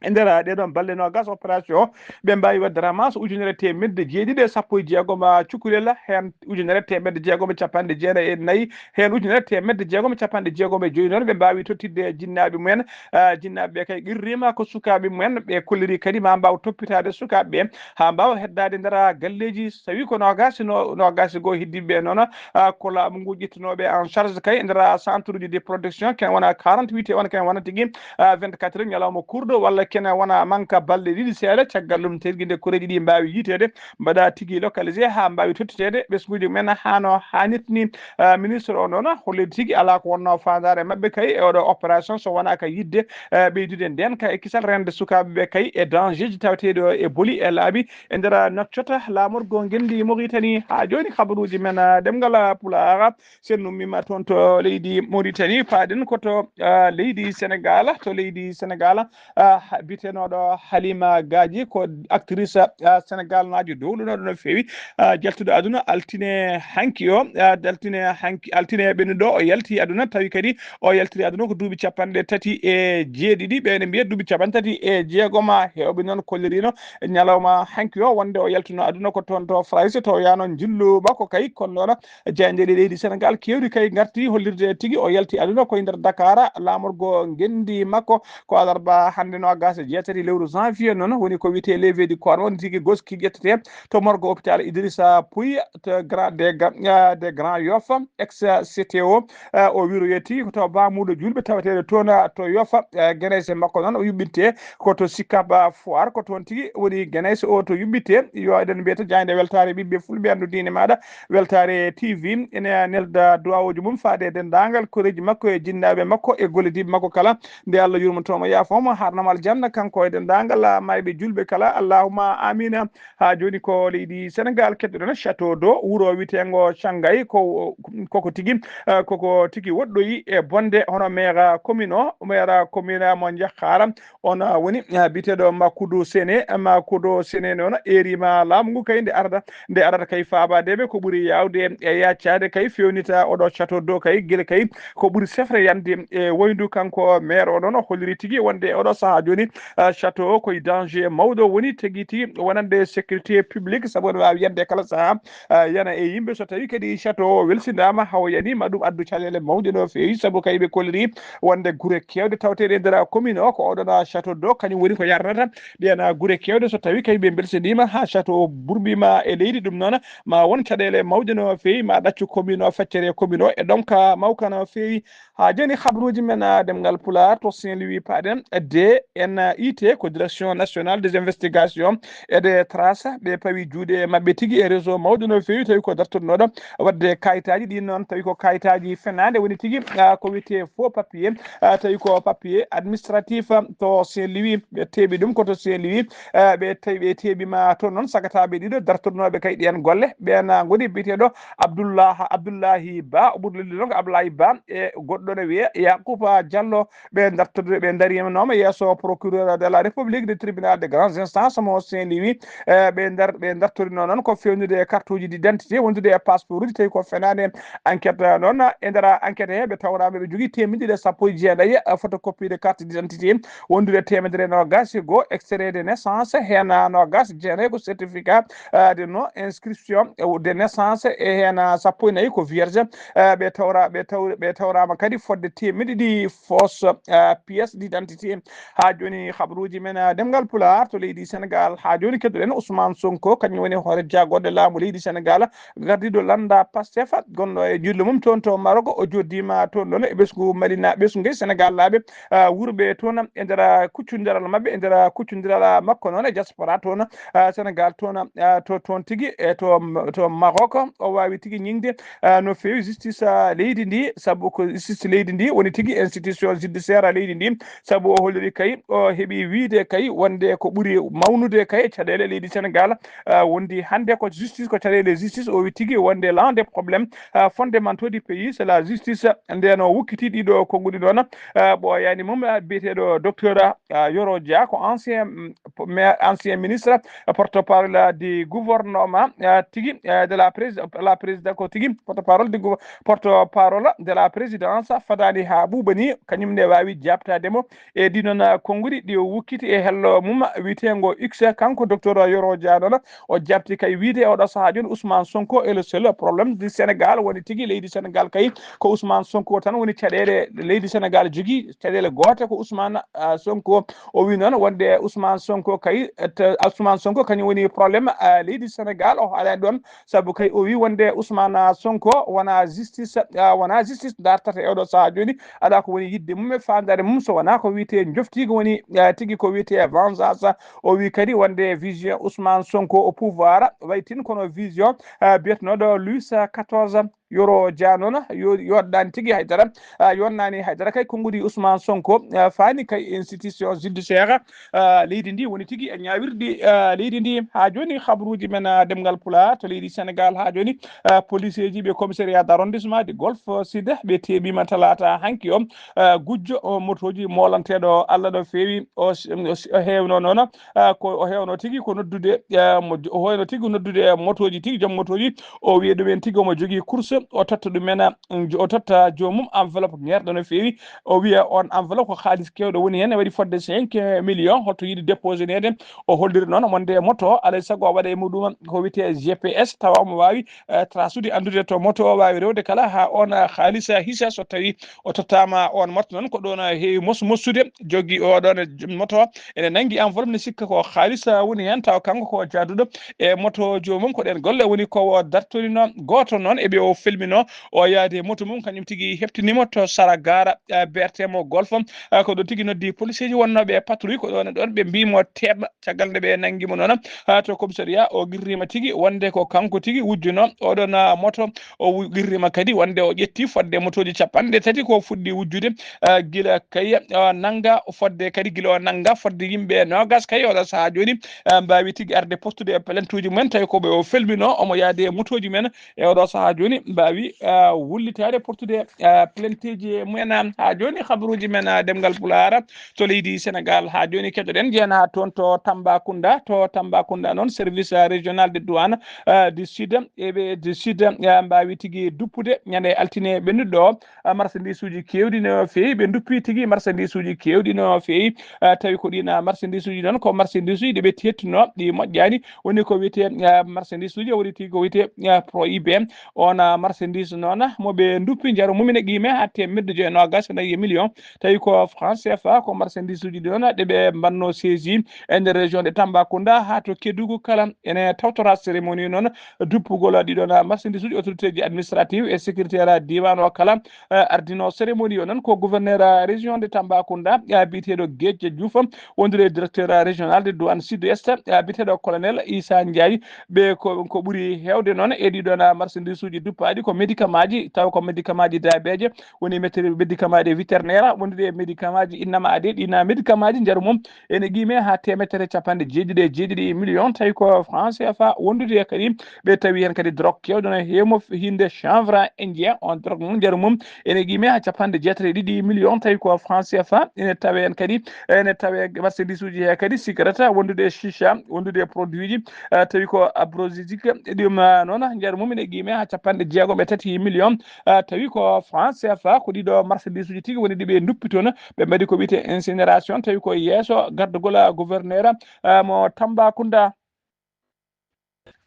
e nder ɗee ɗoon balɗe noogas opération, ɓe mbaawi waɗde ramasse ujunere teemedde jeeɗiɗi e sappo e jeegom cukalel, heen ujunere teemedde jeegom e capanɗe jeenayi e nayi, heen ujunere teemedde jeegom e capanɗe jeegom e joyi noon, ɓe mbaawi tottitde jinnaaɓe mumen. Ah, jinnaaɓe ɓe kay qirriima ko sukaaɓe mumen, ɓe kolliri kadi ma mbaaw toppitaade sukaaɓe ɓe haa mbaawa heddaade nder galleeji. So tawi ko noogas, no, noogas e goo heddiiɓe ɓe noon, ah, ko laamu ngu ƴettunooɓe en charge kay e nder centre uji de protection, ken wona quarante-huit, on ken wona tigi, ah, vingt-quatre heures, ñalawma kurɗo, walla kene wona manque balɗe ɗiɗi seeɗa. Caggal ɗum, terginde koreeji ɗi mbaawi yiiteede, mbaɗa tigi localisé haa mbaawi tottiteede ɓesnguuji mumen haa no haanirta ni. Ah, ministre o noon holliri tigi alaa ko wonnoo faandaare maɓɓe kay e oɗo opération so wonaa ka yidde, ah, ɓeydude ndeenka e kisal, rende sukaaɓe ɓe kay e danger ji tawateeɗi o e boli e laabi e nder noccota laamorgo ngenndi Mauritanie. Haa jooni kabaruuji men, ah, ɗemngal, ah, Pulaar, sen nummiima toon to leydi Mauritanie, paaɗen ko to, ah, leydi Sénégal. To leydi Sénégal, ah, ha-, bitenooɗo Halima Gadji ko actrice, ah, sénégalnaajo dowlunoɗo no feewi, ah, jaltuɗo aduna altine hanki o, ah, altine hanki, altine ɓennuɗo o yalti aduna, tawi kadi o yaltiri aduna ko duuɓi capanɗe tati e jeeɗiɗi. Ɓe ne mbiya duuɓi capanɗe tati e jeegom, ah, heewɓe noon kollirino ñalawma hanki o wonde o yaltuno aduna ko toon to France, to yaano njillu makko kay. Kono noon jaayndeeɗe leydi Sénégal keewɗi kay ngarti hollirde tigi o yalti aduna koye nder Dakar, laamorgo ngenndi makko. Ko alarba hannde noogaas e jeetati lewru janvier noon woni ko wiyetee levée du corps, woni tigi goski ƴettete to morgue hôpital Idrissa Pouye to Grand, de Gra-, ah, de Grand Yoff, ex C T O. Ah, o wiroyee tigi ko to baamuɗo juulɓe tawateeɗo toon, ah, to Yoff, ah, Genese makko noon o yuɓɓinte ko to Sicap Foire, ko toon tigi woni Genese o to yuɓɓinte. Yo eɗen mbiyata jaaynde weltaare ɓiɓɓe fulɓe anndu diine maaɗa. Weltaare T V ene nelda duwawuuji mum faade e denndaangal koreeji makko e jinnaaɓe makko e gollodiiɓe makko kala. Nde Allah yurmoto mo, yaafo mo, haarna mo aljanna, kanko e denndaangal, ah, maayɓe juulɓe kala. Allahumma amina. Haa jooni ko leydi Sénégal keɗoɗen, Château d'Eau, wuro wiyeteengo Shanghai, ko, koko tigi, ah, koko tigi woɗɗoyi e bonde, hono maire commune o, maire commune mo Ndiakhara, on, ah, woni, ah, biyeteeɗo Makudu Sene. Makudu Sene noon eeriima laamu ngu kay nde arata, nde arata kay faabaade ɓe ko ɓuri yaawde e yaccaade kay feewnita oɗo Château d'Eau kay gila kay ko ɓuri sefre yande e woyndu. Kanko maire o noon o holliri tigi wonde oɗo sahaa jooni, ah, château o koye danger mawɗo woni tigi tigi wonande sécurité publique, sabu ene waawi yande kala sahaa, ah, yana e yimɓe. So tawi kadi château o welsindaama hawo yani ma ɗum addu caɗeele mawɗe no feewi, sabu kay ɓe kolliri wonde gure keewɗe tawateeɗe e nder commune o ko oɗon château d'eau kañum woni ko yarnata ɗen gure keewɗe. So tawi kay ɓe belsindiima haa château o burbiima e leydi, ɗum noon ma won caɗeele mawɗe no feewi, ma ɗaccu commune o, feccere commune o e ɗonka mawka no feewi. Haa jooni habruuji men, ah, ɗemngal Pulaar to Saint-Louis paaɗen, de en I T, ko Direction Nationale des Investigations et des Traces, ɓe pawi juuɗe maɓɓe tigi e réseau mawɗo no feewi, tawi ko dartornooɗo waɗde kayitaaji ɗin noon, tawi ko kayitaaji fenaande woni tigi, ah, ko wiyetee faux papier, ah, tawi ko papier administratif, ah, to Saint-Louis, ɓe teeɓi ɗum ko to Saint-Louis, ah, ɓe tawi ɓe teeɓiima toon noon sagataaɓe ɗiɗo dartornooɓe kay ɗeen golle, ɓeen, ah, ngoni biyeteeɗo Abdullah, Abdullahi Ba, o ɓuri lelnude noon ko Ablaye Ba, e goɗɗo ne wiyee Yakuba Diallo, ɓe dartoto, ɓe ndariinooma yeeso procureur de la République du tribunal de grande instance mo Saint-Louis. Eh, ɓe ndar-, ɓe dartorino noon ko feewnude e carte uji d'identité, wondude e passeport uji, tawi ko fenaande. Enquête, eh, noon, e nder enquête he, ɓe tawraama ɓe jogii teemedde ɗiɗi e sappo e jeeɗaɓa, eh, photocopie de carte d'identité, wondude teemedere e noogaas e goo, extrait de naissance, heen, eh, noogaas e jeenayi ko certificat, eh, de non inscription, eh, de naissance, e heen, eh, sappo e nayi ko vierge, eh, ɓe tawra-, ɓe taw-, ɓe tawraama kadi fodde teemedde ɗiɗi fausse, eh, pièce d'identité. Haa jooni, habaruuji men, eh, Ɗemngal Pulaar to leydi Senegaal. Haa jooni, keddoɗen Ousmane Sonko, kañum woni hoore jaagorɗe laamu leydi Senegaal, gardiiɗo lannda Pastef, gonɗo e juuɗe mum toon to Maroc. O jooɗiima toon ɗoon e ɓesngu Mali na-, ɓesngu Senegaallaaɓe, eh, wuurɓe toon e nder kuccondiral maɓɓe, e nder kuccondiral makko noon e diaspora toon, eh, Senegaal toon, eh, to, toon tigi, e to, to Maroc. O waawi tigi ñiŋde, ah, no feewi justice, ah, leydi ndi, sabu ko justice leydi ndi woni tigi institution judiciaire leydi ndi, sabu o holliri kay, o heɓi wiyde kay wonde ko ɓuri mawnude kay caɗeele leydi Senegaal, ah, wondi hannde ko justice, ko caɗeele justice, o wi tigi wonde l'un des problèmes, ah, fondamentaux du pays, c'est la justice. Nden o wukkiti ɗiɗo konnguɗi ɗoon, ah, ɓooyaani mum, ah, biyeteeɗo docteur, ah, Yoro Dia, ko ancien, mm, po-, maire, ancien ministre, porte-parole du gouvernement, eh, tigi, eh, de la prési-, la présidence ko tigi porte-parole du gouv-, porte-parole de la présidence, fadaani haa ɓuuɓa ni, kañum ne waawi jaabtaade mo e ɗii noon, eh, konnguɗi ɗi o wukkiti e hello mum wiyeteengo X, kanko docteur Yoro Dia noon, o jaabti kay wiyde e oɗo sahaa jooni Ousmane Sonko est le seul problème du Sénégal, woni tigi leydi Senegaal kay ko Ousmane Sonko tan woni caɗeele leydi Senegaal jogii, caɗeele goote ko Ousmane, ah, Sonko. O wi noon wonde Ousmane Sonko kay, te-, Ousmane Sonko kañum woni problème, ah, leydi Senegaal. O haalaani ɗoon sabu kay o wi wonde Ousmane, ah, Sonko wona justice, ah, wona justice dartata e oɗo sahaa jooni. Alaa ko woni yiɗde mum e faandaare mum so wonaa ko wiyetee njoftiigu woni, ah, tigi ko wiyetee vengeance. O wi kadi wonde vision Ousmane Sonko au pouvoir wayi tin kono vision, ah, biyetenooɗo Louis quatorze Yoro Dia noon yo-, yooɗaani tigi haydara, ah, yonnaani haydara kay konnguɗi Ousmane Sonko, ah, faani kay institution judiciaire, ah, leydi ndi woni tigi e ñaawirɗi, ah, leydi ndi. Haa jooni habaruuji men, ah, Ɗemngal Pulaar to leydi Senegaal haa jooni, ah, policeeji ɓe commissariat d'arrondissement du Golfe Sud ɓe teeɓiima talaata hanki o, ah, gujjo o motooji moolanteeɗo Allah no feewi o s-, o s-, o heewno noon, ah, ko o heewno tigi ko noddude, ah, mo, o heewno tigi noddude motooji tigi, joom motooji o wiya ɗumen tigi omo jogii course, o totta ɗumen, ah, o totta joomum enveloppe ŋeerɗo no feewi. O wiya on enveloppe ko haalis keewɗo woni heen, waɗi fodde cinq millions, holto yiɗi déposeneede. O holliri noon wonde moto alaa e sago o waɗa e muɗum ko wiyetee G P S, tawa omo waawi, eh, trasude, anndude to moto o waawi rewde kala haa on, ah, haalis, ah, hisa so tawi o tottaama on moto noon. Ko ɗoon, ah, heewi mos-, mosude, jogii o ɗoon, eh, moto ene nanngi enveloppe ne sikka ko haalis, ah, woni heen, tawa kanko ko jaaduɗo e moto joomum. Ko ɗeen golle woni ko o dartorino. Gooto noon e ɓe o felmino, o yaade moto mum, kañum tigi heɓtiniimo to Saragara, eh, bertemo Golf. Ah, ko ɗo tigi noddi policeeji wonnooɓe e patrouille, ko ɗoon e ɗoon ɓe mbiimo teeɓa. Caggal nde ɓe nanngi mo noon, ah, to commissariat, o qirriima tigi wonde ko kanko tigi wujjuno oɗon, ah, moto. O wu-, qirriima kadi wonde o ƴetti fodde motooji capanɗe tati ko fuɗɗi wujjude, ah, gila kay, ah, nannga fodde kadi, gila o nannga fodde yimɓe noogas kay oɗo sahaa jooni, ah, mbaawi tigi arde postude e plainte uji mumen, tawi ko ɓe o felmino, omo yaade e motooji men e oɗo sahaa jooni, mbaawi, ah, wullitaade postude, ah, plainteeji mumen. Haa jooni habaruuji men, ah, Ɗemngal Pulaar to leydi Senegaal. Haa jooni keɗoɗen jeyanaa toon to Tambacounda. To Tambacounda noon, service, ah, régional de douane, ah, du sud, e ɓe du sud, ah, mbaawi tigi duppude ñande altine ɓennuɗo o, ah, marchandise uji keewɗi no feewi. Ɓe nduppi tigi marchandise uji keewɗi no feewi. Ah, tawi ko ɗiin, ah, marchandise uji noon ko marchandise uji ɗi ɓe teettuno, ɗi moƴƴaani. Woni ko wiyetee, ah, marchandise uji, woni tigi ko wiyetee, ah, prohibié. On, ah, marchandise noon mo ɓe nduppi njaru mum ene qiime haa teemedde joyi e noogaas e nayi million, tawi ko franc C F A, ko marchandise uji ɗi noon ɗe ɓe mbanno saisi e nder région de Tambacounda haa to Kédougou kala. Ene tawtora cérémonie noon duppugol ɗi ɗoon marchandise uji, autorité ji administrative e sécuritaire diiwaan o kala. Eh, ardino cérémonie o noon ko gouverneur région de Tambacounda, eh, biyeteeɗo Geeja Diouf, wondude directeur régional de douane sud-est, eh, biyeteeɗo colonel Issa Ndiaye. Ɓe ko, ko ɓuri heewde noon e ɗi ɗoon marchandise uji duppaaɗi ko médicament ji, taw ko médicament ji daabeeje, woni médicament ji vétérinaire, wondude e médicament ji innama ade, ɗina médicament ji njaru mum ene qiime haa teemedere capanɗe jeeɗiɗi e jeeɗiɗi million, tawi ko franc C F A. Wondude kadi ɓe tawi heen kadi drogue keewɗo no heewi mo hinde chanvre indien, on drogue noon njaru mum ene qiime haa capanɗe jeetati e ɗiɗi million, tawi ko franc C F A. Ene tawe heen kadi, ene tawe marchandise uji he kadi cigarette, wondude e chicha, wondude e produit ji, eh, tawi ko abrosique, ɗum, eh, noon njaru mum ene qiime haa capanɗe jeegom e tati million, eh, tawi ko franc C F A. Ko ɗiɗo marchandise uji tigi woni ɗi ɓe nduppi toon, ɓe mbaɗi ko wiyetee incinération, tawi ko yeeso gardagol gouverneur, eh, mo Tambacounda.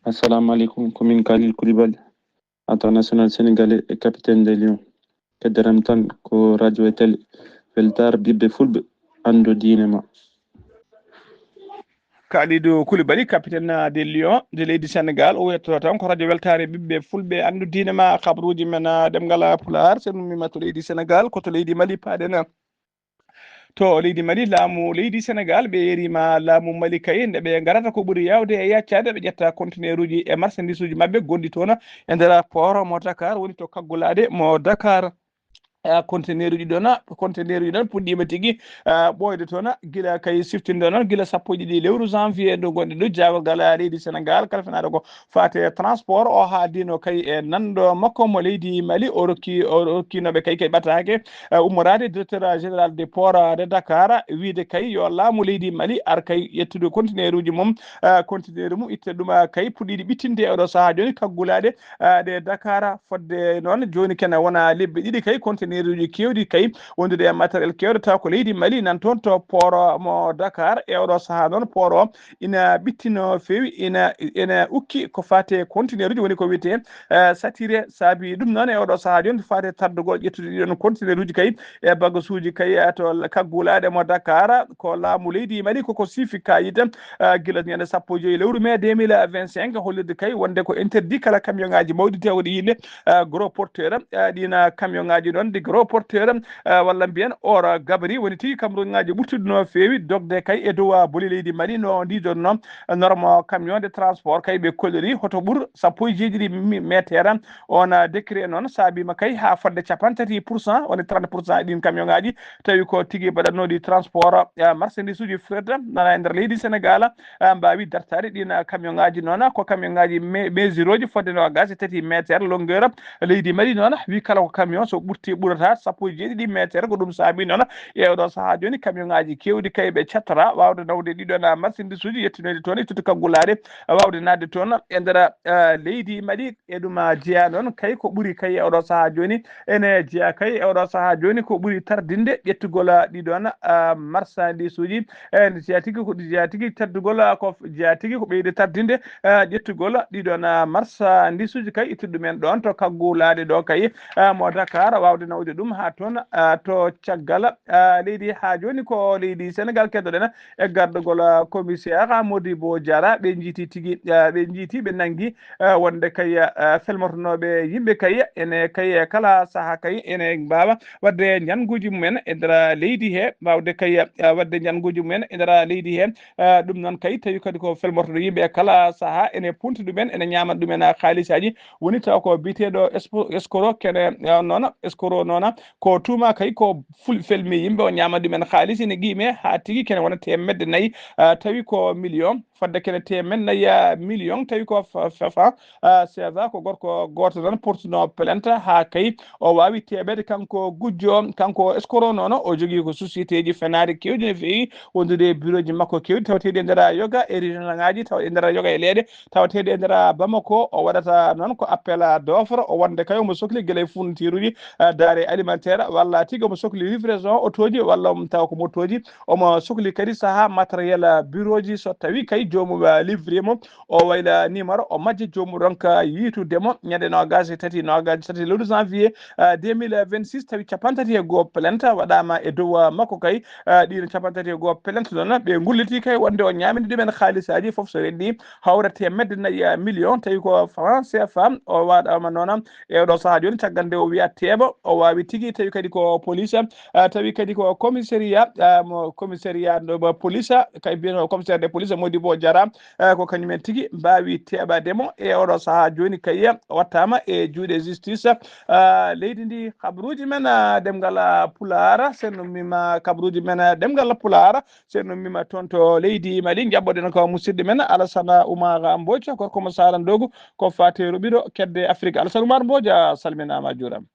Assalamu aleykum, ko min Khalil Koulibaly, international sénégalais et capitaine des Lions. Keddoram tan ko radio e télé weltaare ɓiɓɓe fulɓe, anndo diine ma. Kalidou Koulibaly, capitaine des Lions de leydi Sénégal, o wiyetoo tan ko radio weltaare ɓiɓɓe fulɓe, anndo diine ma. Kabaruuji men, ah, ɗemngal Pulaar, so en ummiima to leydi Sénégal, ko to leydi Mali paaɗen. To leydi Mali, laamu leydi Sénégal, ɓe yeeriima laamu Mali kay, nde ɓe ngarata ko ɓuri yaawde e yaccaade, ɓe ƴetta conteneuruuji e marchandisuuji maɓɓe gonɗi toon e nder port mo Dakar, woni to kaggulaade mo Dakar. Eh, conteneuruuji ɗoon, conteneuruuji ɗoon puɗɗiima tigi, eh, ɓooyde toon, gila kay siftinde noon, gila sappo e ɗiɗi lewru janvier ndu ngonɗen ɗo, jaagorgal leydi Sénégal, kalfinaade ko faati e transport o, haaldino kay e nanɗo makko mo leydi Mali, o rokki, o rokkinooɓe kay, kay ɓataake, eh, ummoraade directeur général de port de Dakar, wiyde kay yo laamu leydi Mali ar kay ƴettude conteneuruuji mum, eh, conteneur mum itte ɗum, eh, kay puɗɗiiɗi ɓittinde e oɗo sahaa jooni, kaggulaade, eh, ɗe Dakar, fodde noon jooni kene wona lebbi ɗiɗi kay conteneuruuji keewɗi kay wondude e matériel keewɗo taw ko leydi Mali nan toon to port mo Dakar. E oɗo sahaa noon port o ina ɓitti no feewi, ina, ina ukki ko faati e conteneuruuji, woni ko wiyetee, eh, saturé. Saabi ɗum noon e oɗo sahaa jooni faati e tardugol ƴettude ɗiɗon conteneuruuji kay e bagasuuji kay, eh, to kaggulaaɗe mo Dakar, ko laamu leydi Mali koko siifi kayit, eh, gila ñande sappo e joyi lewru mai deux mille vingt-cinq, hollirde kay wonde ko interdit kala camion ŋaaji mawɗi tewɗi yille, eh, gros porteur, eh, ɗina camion ŋaaji ɗon ɗi gros porteur, eh, walla mbiyen hors gabarit, woni tigi camion ŋaaji ɓurtuɗi no feewi dogde kay e dow, ah, boli leydi Mali no ndiidon noon, eh, norme camion de transport kay ɓe kolliri hoto ɓur sappo e jeeɗiɗi mi-, mètre. On, ah, décret noon saabiima kay haa fodde capanɗe tati pour cent, woni trente pour cent ɗin camion ŋaaji tawi ko tigi mbaɗatnooɗi transport, eh, marchandise uji fret nana e nder leydi Sénégal, eh, mbaawi dartaade ɗin, eh, camion ŋaaji noon, ko camion ŋaaji me-, mesureuji fodde noogaas e tati mètre longueur. Leydi Mali noon wi kala ko camion so ɓurti ɓurata sappo e jeeɗiɗi mètre, ko ɗum saabi noon e oɗo sahaa jooni camion ŋaaji keewɗi kay ɓe cattata waawde nawde ɗiɗon, eh, marchandise uji yettinoyde toon e tuttu kaggulaade, eh, waawde naatde toon e nder, eh, leydi Mali. E ɗum, ah, jeyaa noon kay ko ɓuri kay e oɗo sahaa jooni, ene jeyaa kay e oɗo sahaa jooni ko ɓuri tardinde ƴettugol, ah, ɗiɗon, ah, marchandise uji. Ene jeyaa tigi ko jeyaa tigi teddugol, ah, ko jeyaa tigi ko ɓeyde tardinde, ah, ƴettugol ɗiɗon, ah, marchandise uji kay ittude ɗumen ɗoon to kaggulaade ɗo kay, ah, mo Dakar waawde nawde ɗum haa toon, ah, to caggal, ah, leydi. Haa jooni ko leydi Sénégal keddoɗen e gardagol, ah, commissaire Modibo Diarra, ɓe njiiti tigi, ah, ɓe njiiti, ɓe nanngi, ah, wonde kay, ah, felmotonooɓe yimɓe kay ene kay kala sahaa kay ene mbaawa waɗde njannguuji mumen e nder leydi he, waawde kay, ah, waɗde njannguuji mumen e nder leydi he. Ah, ɗum noon kay tawi kadi ko felmotoɗo yimɓe e kala sahaa ene punti ɗumen, ene ñaama ɗumen, ah, haalisaaji, woni taw ko biyeteeɗo espo-, escroc kene, ah, noon escroc noon ko tuuma kay ko ful-, felmi yimɓe, o ñaama ɗumen haalis ene qiime haa tigi kene wona teemedde nayi, ah, tawi ko million, fodde kene teemedde nayi, ah, million, tawi ko fa-, fa-, fa-, ah, C F A, ko gorko gooto noon portuno plainte haa kay o waawi teeɓeede kanko gujjo, kanko escroc noon o jogii ko société ji fenaaɗi keewɗi no feewi wondude e bureau ji makko keewɗi tawateeɗi e nder yoga e région ŋaaji tawa e nder yoga e leeɗe tawateeɗe e nder Bamako. O waɗata noon ko appel d'offre, o wonde kay omo sokli gila e fournitureji, eh, daari alimentaire, walla tigi omo sokli livraison otooji, walla omo tawa ko motooji, omo sokli kadi saha matériel bureauji. So tawi kay joomum livre mo, o wayla numéro, o majja joomum ronka yiitude mo ñande noogaas e tati, noogaas e tati lewru janvier, ah, deux mille vingt-six, tawi capanɗe tati e go'o plainte waɗaama e dow, ah, makko kay. Ah, ɗiin capanɗe tati e go'o plainte noon, ɓe ngulliti kay wonde o ñaamini ɗumen haalisaaji fof so renndi hawra teemedde nayi, ah, million, tawi ko franc C F A o waɗaama noon e oɗo sahaa jooni, caggal nde o wiya teeɓa, o waawi tigi, tawi kadi ko police, ah, tawi kadi ko commissariat, ah, mo commissariat ɗo mo police, kay mbiyetee ko commissaire de police Modibo Diarra, ah, ko kañum en tigi mbaawi teeɓaade mo e oɗo sahaa jooni, kay wattaama e juuɗe justice, ah, leydi ndi. Kabaruuji men, ah, ɗemngal, ah, Pulaar, sen ummiima kabaruuji men, ah, ɗemngal Pulaar, sen ummiima toon to leydi Mali, njaɓɓoɗen ko musidɗo men Alassane Oumar Mbodj, gorko mo Saaran Dogo, ko faati Roɓiɗo Kedde Afrik. Alassane Oumar Mbodj, a salminaama, a juuraama.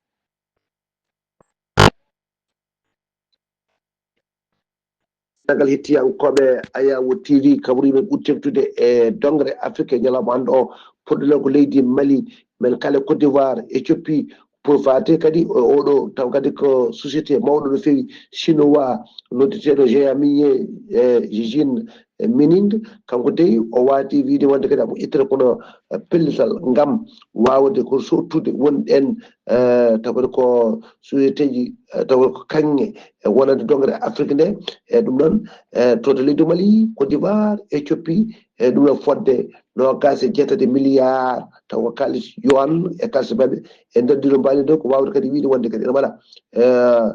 Caggal hettiyankooɓe Ayawo T V, kabaruuji men ɓuri teŋtude e doŋre Afrik e ñalawma hannde o. Puɗɗoɗen ko leydi Mali, men kaala Côte d'Ivoire, Éthiopie, pour faate kadi o-, oɗo taw kadi ko société mawɗo no feewi chinois noddeteeɗo Géant Minier, eh, Zijin Mining. Kanko dey o waati wiide wonde kadi amo ƴettira kono, eh, pellital ngam waawde ko sottude won ɗen, eh, taw kadi ko sociétéji, eh, taw kadi ko kaŋŋe e wonande doŋre Afrik nde. E ɗum noon, e to, to leydi Mali, Côte d'Ivoire, Éthiopie, e ɗum noon fodde noogaas e jeetati milliard taw ko kaalis yowan e kaalis maɓɓe. E nder ndiro mbaali nde ko waawde kadi wiide wonde kadi ene mbaɗa, eh,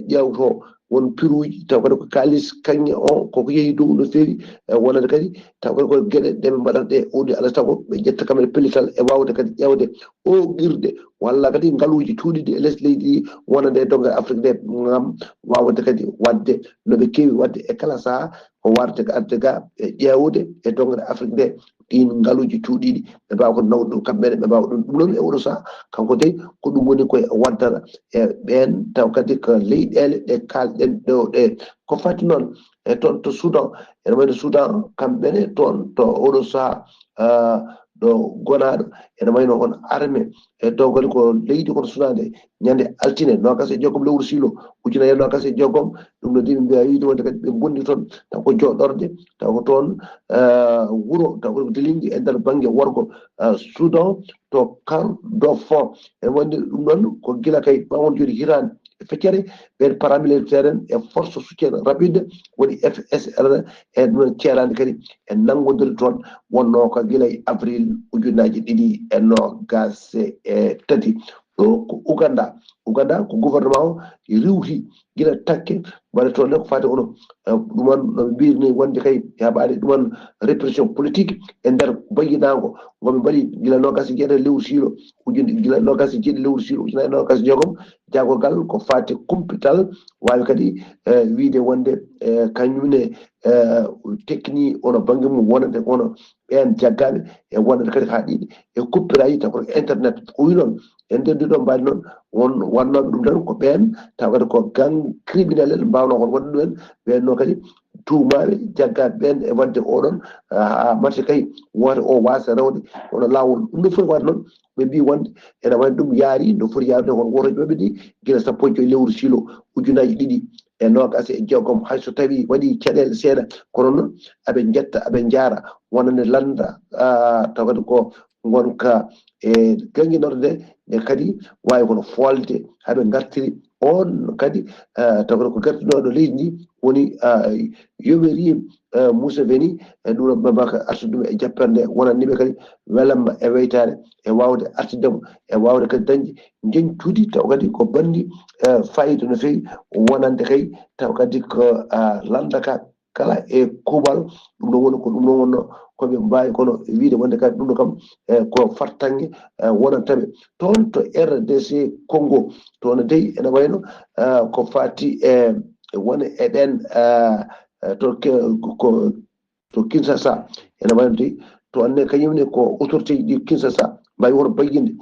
ƴeewto won piruuji taw kadi ko kaalis kaŋŋe o koko yehi dow no feewi. E wonande kadi taw kadi ko geɗe ɗe ɓe mbaɗata ɗe, woni alaa sago ɓe ƴetta kamɓe pellital e waawde kadi ƴeewde oogirde walla kadi ngaluuji tuuɗiiɗi e les leydi ɗi wonande e doŋre Afrik nde, ngam waawde kadi waɗde no ɓe keewi waɗde e kala sahaa, ko warde ko arde ga e ƴeewde e doŋre Afrik nde ɗiin ngaluuji tuuɗiiɗi, ɓe mbaawa ko nawde ɗum kamɓe ne, ɓe mbaawa ɗum. Ɗum noon e oɗo sahaa, kanko dey ko ɗum woni koye waddata e ɓeen, taw kadi ko leyɗeele ɗe kaalɗen ɗo ɗe. Ko fati noon e toon to Soudan, ene wayno Soudan, kamɓe ne toon to oɗo sahaa, ah, ɗo gonaaɗo, ene wayno on armée, e taw kadi ko leydi kono sunaade ñande altine, noogaas e jeegom lewru siilo, ujunere e noogaas e jeegom, ɗum no de ɓe mbiya wiide wonde kadi ɓe ngondi toon, taw ko joɗorde, taw ko toon, eh, wuro, taw ko Dilingi e nder bannge worgo, eh, Soudan, to Kordofan. E wonde ɗum ɗon ko gila kay ɓawon jooni hitaande e feccere, ɓen paramilitaire en e force soutien rapide woni F S R, e ɗum ɗon ceeraani kadi e nanngodiri toon, wonno ko gila e avril ujunnaaji ɗiɗi e noogaas e tati. Ɗo ko Uganda. Uganda ko gouvernement o riiwti gila takke mbaɗe toon ne ko faati kono, eh, ɗum noon no ɓe mbiyiri ni wonde kay heɓaade ɗum noon répression politique e nder bayyinaango ngo ɓe mbaɗi gila noogaas e jeetati lewru siilo, ujunere, gila noogaas e jeeɗiɗi lewru siilo, ujunere e noogaas e jeegom, jaagorgal ko faati kumpital, waawi kadi, eh, wiide wonde, eh, kañum ne, eh, tekkinii ono bannge mum wonande ono ɓeen jaggaaɓe e wonande kadi haa ɗiɗi e kuppiraaji taw ko internet. O wi noon, en ndenndi ɗo mbaadi noon, won wannooɓe ɗum tan ko ɓeen, taw kadi ko gang criminel en mbaawnoo kon waɗde ɗum en, ɓeen noon kadi tuumaaɓe, jaggaaɓe ɓeen e waɗde oɗon, ah, marché kay woote o waasa rewde, kono laawol ɗum ɗo foti waɗde noon, ɓe mbii wonde ene waɗi ɗum yaari, no foti yaarude kon woote maɓɓe ɗi, gila sappo e joy lewru siilo, ujunnaaji ɗiɗi e noogaas e jeegom, hay so tawii waɗi caɗeele seeɗa, kono noon aɓe njetta, aɓe njaara, wonande lannda, ah, taw kadi ko ngonka e ganginorde nde kadi waawi kono foolde haa ɓe ngartiri on kadi, ah, taw kadi ko gartinooɗo leydi ndi woni, ah, Yoweri, ah, Museveni, e ɗum ɗo ɓe mbaka arsude ɗum e jappere nde wonande ɓe kadi welamma e weytaare e waawde arsude mo e waawde kadi dañde njeñtudi taw kadi ko banndi, eh, faayiida no feewi wonande kay taw kadi ko, ah, lannda ka kala e kuuɓal. Ɗum ɗo woni ko ɗum ɗo wonno ko ɓe mbaawi kono wiide wonde kadi ɗum ɗo kam, eh, ko fartaŋŋe, eh, wonanta ɓe toon to R D C Congo. Toon dey ene wayno, eh, ko faati e wone e ɗeen, eh, eh, to ke-, ko to Kinshasa ene wayno dey toon ne kañum ne ko autorité ji ɗi Kinshasa mbaawi woto bayyinde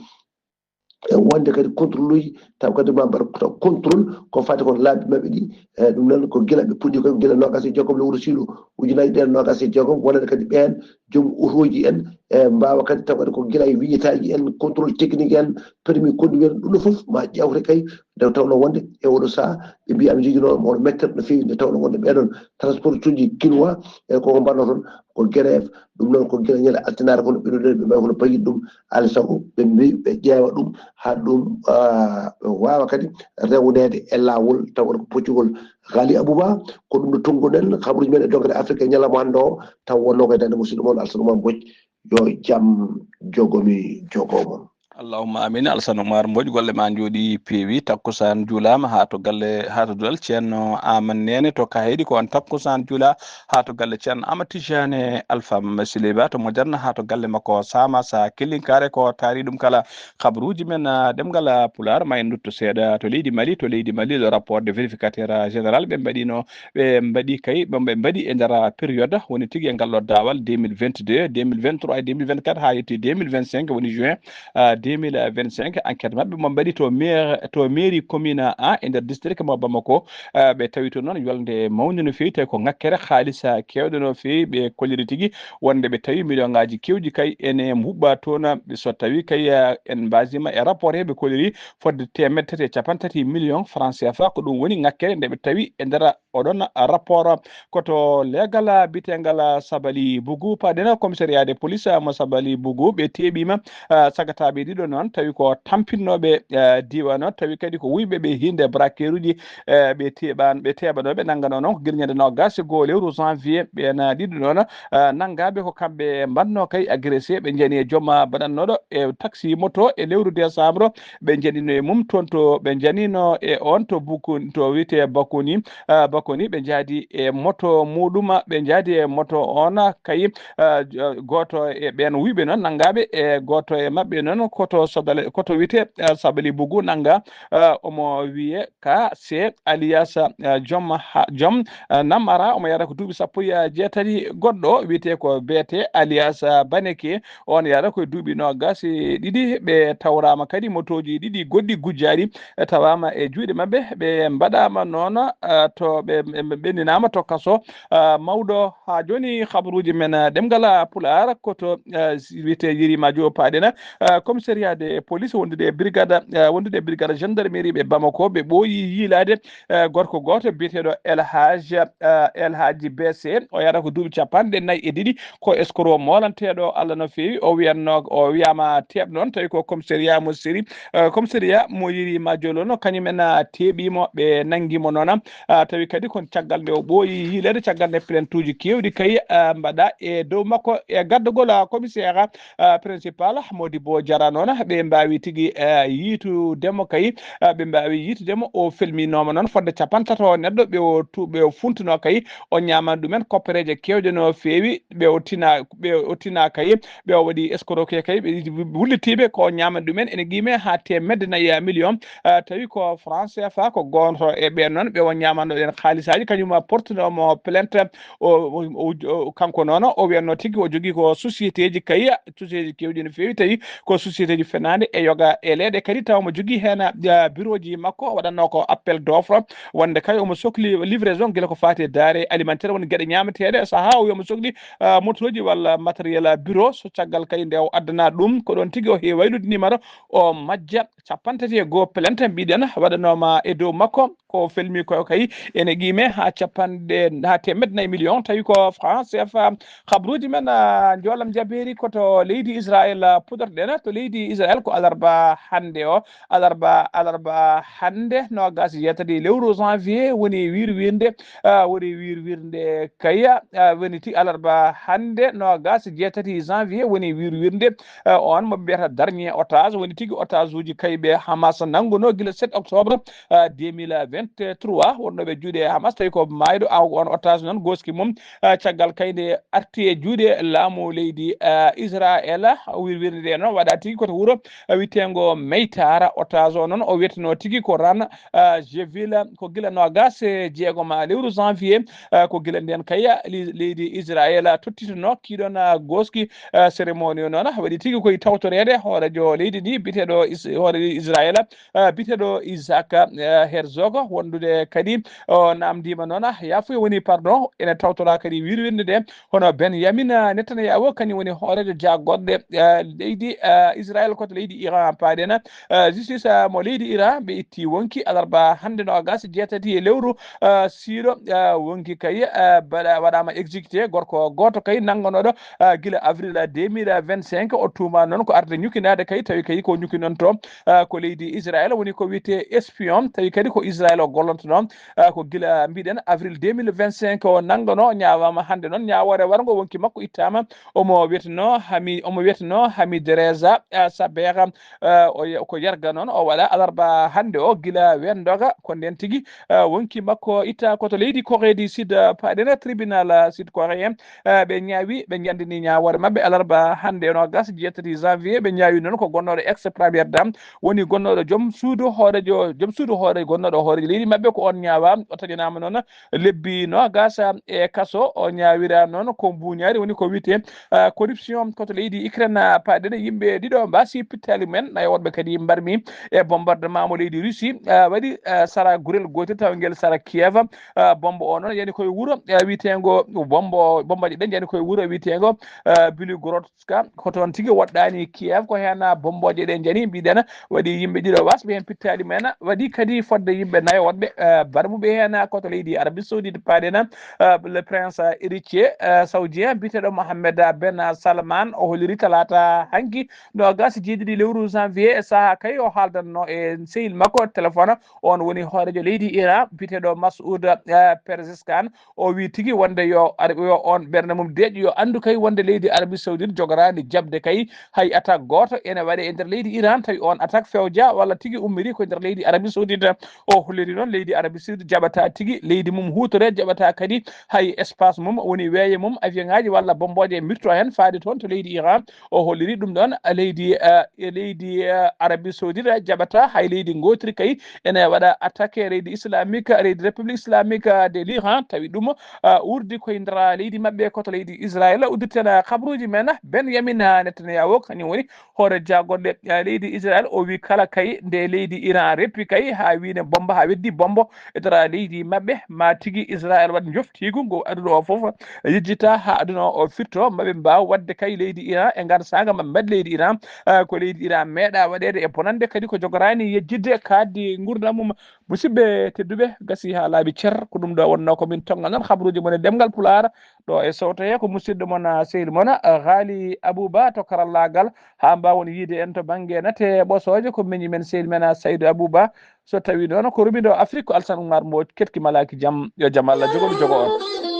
e wonde kadi contrôle uji taw kadi ma mbaɗa taw contrôle ko faati kon laabi maɓɓe ɗi. E ɗum noon ko gila ɓe puɗɗi koye gila noogaas e jeegom lewru siilo ujunnaaji ɗiɗi e noogaas e jeegom wonande kadi ɓeen joom otooji en, e mbaawa kadi taw kadi ko gila e vignetteji en, contrôle technique en, permis conduire en, ɗum ɗo fof ma ƴeewte kay, nde tawno wonde e oɗo sahaa ɓe mbiya mi joginoo on mettere no feewi, nde tawno wonde ɓeɗon transportuji kinois e koko mbanno toon ko grève. Ɗum noon ko gila ñande altinaare kono ɓeɗo ɗen ɓe mbawi kono payiɗ ɗum. Alaa sago ɓe mbi ɓe ƴeewa ɗum haa ɗum, ah, wawa kadi rewneede e laawol taw ko poccugol. Ghali Abouba, ko ɗum ɗo tonnguɗen kabaruuji men e doggere Afrique e ñalawma hannde o, taw wonno ko e daande musidɗo mon Alsano Mame Mbodj. Yo jam jogomi jogo mon. Allahumma amin. Alsano Mame Mbodj, golle ma njooɗi peewi. Takkusaan juulaama haa to galle, haa to duɗal Ceerno Aman Neene to Kahayɗi, ko on takkusaan juula haa to galle Ceerno Aman Tijane Alpha Mame Siley Ba to Moderne, haa to galle makko Sama Sa Kellinkaare, ko taari ɗum kala kabaruuji men, ah, ɗemngal, ah, Pulaar. Ma en ndutto seeɗa to leydi Mali. To leydi Mali, le rapport de vérificateur, ah, général ɓe mbaɗino, ɓe mbaɗi kay, ɓe, ɓe mbaɗi e nder, ah, période woni tigi e ngal ɗo daawal deux mille vingt-deux, deux mille vingt-trois e deux mille vingt-quatre haa yetti deux mille vingt-cinq woni juin, ah, deux mille vingt-cinq. Enquête maɓɓe mo mbaɗi to maire, to mairie commune A e nder district mo Bamako, ah, ɓe tawi toon noon yolnde mawnde no feewi, tawi ko ŋakkere haalisa keewɗo no feewi, ɓe kolliri tigi wonde ɓe tawi million ngaji kewji kay ene mbuɓɓa toon. So tawi kay, ah, en mbasima e rapport he ɓe kolliri fodde teemedde tati e capanɗe tati million franc C F A, ko ɗum woni ŋakkere nde ɓe tawi e nder oɗon rapport. Ko to leegal bitengal Sabali Bugu paɗen commissariat de police mo Sabali Bugu ɓe teɓima, ah, sagataɓe ɗiɗo noon tawi ko tampinnoɓe, ah, diwan o, tawi kadi ko wuyɓe ɓe hinde braqueruji, eh, ɓe teɓan, ɓe teɓano, ɓe nangano noon ko gila ñande nogas e goo lewru janvier. Ɓen, ah, ɗiɗo noon, ah, nangaɓe ko kamɓe mbanno kay agressé, ɓe jani e joom, ah, baɗannoɗo e taxi moto e lewru décembre, ɓe janino e mum toon to ɓe janino e on to Bukun, to wiyete Bakoni, ah, Bakoni, ɓe jaadi e moto muɗum, ɓe jaadi e moto on kay, ah, j-, ah, gooto e ɓen wuyɓe noon nangaɓe e gooto e maɓɓe noon koto Sodale, koto wiyete, ah, Sabali Bugu nanga, ah, omo wiye Ka Se alias, ah, Joom ha-, Joom, ah, Namara, omo yahata ko duuɓi sappo e jeetati. Goɗɗo wiyete ko Beete alias, ah, Baneke, on yahata ko e duuɓi noogas e ɗiɗi. Ɓe tawrama kadi motooji ɗiɗi goɗɗi gujjaɗi, eh, tawama e juuɗe maɓɓe. Ɓe mbaɗama noon, ah, to ɓe, ɓe, ɓe ɓenninama to kaso, ah, mawɗo. Ha jooni habaruuji men, ah, ɗemngal, ah, Pulaar ko to, ah, s-, wiyete Yirima Joop paɗen, ah, commissariat de police wondude e brigade, ah, wondude e brigade gendarmerie ɓe Bamako, ɓe ɓooyi yiilaade, ah, gorko gooto biyeteeɗo El Hadj, ah, El Hadj B C, o yahata ko duuɓi capanɗe nayi e ɗiɗi, ko escroc moolanteeɗo Allah no feewi. O wiyanno, o wiyama teeɓ noon, tawi ko commissariat mo Siri, ah, commissariat mo Yirima Joop noon, kañum en, ah, teeɓimo, ɓe nangimo noon. Ah, tawi kadi kon caggal nde o ɓooyi yiileede, caggal nde plainte uji keewɗi kay, ah, mbaɗa e dow makko e gaddagol, ah, commissaire, ah, principal Modibo Jara noon, ɓe mbaawi tigi, ah, yiitudemo kay, ah, ɓe mbaawi yiitudemo. O felminoma noon fodde capanɗe tato neɗɗo, ɓe o tu-, ɓe o funtuno kay, o ñaamani ɗumen koppereeje keewɗe no feewi, ɓe o tina, ɓe o tina kay, ɓe o waɗi escroquer kay, ɓe wullitiiɓe ko ñaamani ɗumen ene qiime haa teemedde nayi million, ah, tawi ko franc C F A, ko goonto e ɓeen noon ɓe o ñaamano ɗen haalisaaji, kañum portunomo plainte. O, o, o, o, kanko noon o wiyanno tigi o jogii ko société ji kay, société ji keewɗi no feewi, tawi ko société ji fenaande e yoga e leeɗe kadi, tawa omo jogii heen, ah, bureau ji makko, o waɗatno ko appel d'offre, wonde kay omo sokli livraison gila ko faati e denrée alimentaire, woni geɗe ñaameteeɗe, sahaa o wi omo sokli, ah, motoji walla matériel, ah, bureau, so caggal kay nde o addana ɗum, ko ɗon tigi o heewi waylude numéro, o majja capanɗe tati e goo plainte mbiɗen waɗanoma e dow makko, ko felmi ko kay ene qiime haa capanɗe, haa teemedde nayi million, tawi ko franc C F A. Habaruuji men, ah, njoolam jabeeri ko to leydi Israel, ah, puɗorɗen. To leydi Israel ko alarba hannde o, alarba, alarba hannde noogas e jeetati lewru janvier woni wirwirnde, ah, woni wirwirnde kay, ah, woni ti alarba hannde noogas e jeetati janvier woni wirwirnde, ah, on mo ɓe mbiyata dernier otage, woni tigi otage uji kay ɓe Hamas nannguno gila sept octobre, ah, deux mille vingt-trois, wonno ɓe juuɗe Hamas, tawi ko maayɗo, aw on otage noon gooski mum, ah, caggal kay nde arti e juuɗe laamu leydi, ah, Israel, wirwirnde nde noon waɗa tigi koto wuro wiyeteengo Meytara. Otage o noon o wiyeteno tigi ko Ran Jevila, ko gila noogaas e jeegom lewru janvier. Ko gila ndeen kay leydi Israel tottitino kiiɗoon gooski. Cérémonie o noon waɗi tigi koye tawtoreede hooreejo leydi ndi biyeteeɗo hoore Israel biyeteeɗo Isaac Herzog, wondude kadi o namdiima noon yaafuya woni pardon, ene tawtora kadi wirwirnde nde. Hono Benyamin Netanyahu kañum woni hooreejo jaagorɗe leydi Israel koto leydi Iran paaɗen. Justice mo leydi Iran ɓe itti wonki alarba hannde noogaas jeetati e lewru siiɗo. Wonki kay waɗaama exécuté gorko gooto kay nannganooɗo gila avril deux mille vingt-cinq. O tuuma noon ko arde ñukinaade kay, tawi kay ko ñukinonto ko leydi Israel woni ko wiyetee espion, tawi kadi ko Israel o gollontonoo. Ko gila mbiɗen avril deux mille vingt-cinq o nanngano, ñaawaama hannde noon ñaawoore warngo wonki makko ittaama. Omo wiyeteno Hami omo wiyeteno Hamid Reza Sabeha. Ko yarga noon o waɗa alarba hannde o gila wenndoga ko ndeen tigi. Wonki makko itta koto leydi Corée du Sud. Paaɗen tribunal sud coréen. Ɓe ñaawi, ɓe njanndini ñaawoore maɓɓe alarba hannde e noogaas jeetati janvier. Ɓe ñaawi noon ko gonnooɗo ex première dame, woni gonnooɗo joom suudu hooreejo, joom suudu hoore gonnooɗo hooreejo leydi maɓɓe ko oon ñaawaa. O taƴanaama noon lebbi noogaas e kaso. O ñaawira noon ko mbuuñaari, woni ko wiyetee corruption koto leydi Ukraine. Paaɗen yimɓe ɗiɗo mbaasi pittaali mumen, nayo woɗɓe kadi mbarmi e bombardement mo leydi Russie waɗi sara gurel gootel tawa ngel sara Kiev. Bombo o noon yani koye wuro wiyeteengo bombo bombaji ɗen yani koye wuro wiyeteengo Biligorod. Ka ko toon tigi woɗɗaani Kiev, ko heen bombooje ɗe njani mbiɗen waɗi yimɓe ɗiɗo wasɓe heen pittaali mumen, waɗi kadi fodde yimɓe nayo woɗɓe barmuɓe heen koto leydi Arabie Saoudite paaɗen. Le prince héritier saoudien biyeteeɗo Mohammed Ben Salman o holliri talaata hanki noogaas e jeeɗiɗi lewru janvier e saha kay o haaldanno e sehil makko téléphone. On woni hooreejo leydi Iran biyeteeɗo Masoud Pezeshkian. O wi tigi wonde yo ar yo on ɓernde mum deeƴ, yo anndu kay wonde leydi Arabie Saoudite jogoraani jaɓde kay hay attaque gooto ene waɗe e nder leydi Iran, tawi on attaque fewja walla tigi ummiri ko nder leydi Arabie Saoudite. O holliri noon leydi Arabie Saoudite jaɓata tigi leydi mum huutore, jaɓata kadi hay espace mum woni weeye mum avion ngaji walla bombooje mirto heen faade toon to leydi Iran. O holliri ɗum ɗoon leydi e leydi Arabie Saoudite jaɓata hay leydi ngootiri kay ene waɗa attaqué leydi islamique, leydi République islamique de l'Iran, tawi ɗum wuurdi koye nder leydi maɓɓe koto leydi Israel. Uddirten kabruuji men, Benyamin Netanyahu kañum woni hoore jaagorɗe leydi Israel. O wi kala kay nde leydi Iran reppi kay haa wiine bomba, haa weddi bombo e nder leydi maɓɓe, ma tigi Israel waɗ njoftiigu ngu aduna o fof yejjita haa aduna o firto, maɓe mbaaw waɗde kay leydi Iran e ngar saanga maɓɓe mbaɗ leydi Iran. Ko leydi Iran meeɗa waɗeede e bonannde kadi ko jogoraani yejjitde kaaddi nguurndam mum. Musidɓe tedduɓe, gasi haa laaɓi cer, ko ɗum ɗo wonnoo ko min tonnga noon habruuji mon e ɗemngal Pulaar ɗo e Sowto he, ko musidɗo mon, sehil mon, Ghali Abouba to karallaagal, haa mbaawon yiyde en to bannge nate ɓosooje, ko miñi men sehil men Saydou Abouba. So tawii noon ko rumindo Afrique ko Alsan Oumar Mbodj, ketki malaaki jam, yo jam Allah jogo mi jogo on.